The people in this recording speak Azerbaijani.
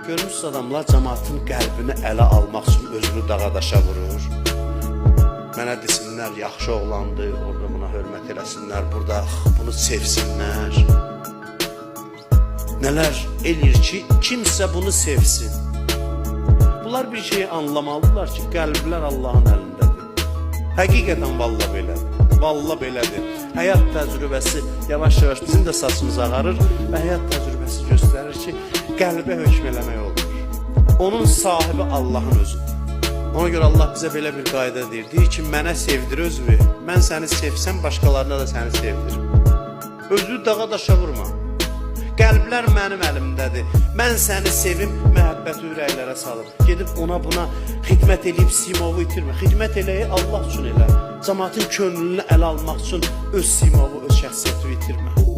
Görmüsüz adamlar cəmaatın qəlbini ələ almaq üçün özünü dağa daşa vurur. Mənə desinlər yaxşı oğlandı, orada buna hörmət eləsinlər, burada bunu sevsinlər. Nələr eləyir ki, kimsə bunu sevsin. Bunlar bir şeyi anlamalıdırlar ki, qəlblər Allahın əlindədir. Həqiqətən valla belədir. Valla belədir. Həyat təcrübəsi yavaş-yavaş bizim də saçımız ağarır və həyat təcrübəsi göstərir ki, qəlbə hökm eləmək olmur. Onun sahibi Allahın özüdür. Ona görə Allah bizə belə bir qayda deyir. Deyir ki, mənə sevdir özünü. Mən səni sevsəm, başqalarına da səni sevdirim. Özünü dağa daşa vurma. Qəlblər mənim əlimdədir. Mən səni sevim, məhəbbəti ürəklərə salım. Gedib ona buna xidmət eləyib simovu itirmə. Xidmət eləyi Allah üçün elə. Cəmaatın könlünü ələ almaq üçün öz simovu, öz şəxsiyyətini itirmə.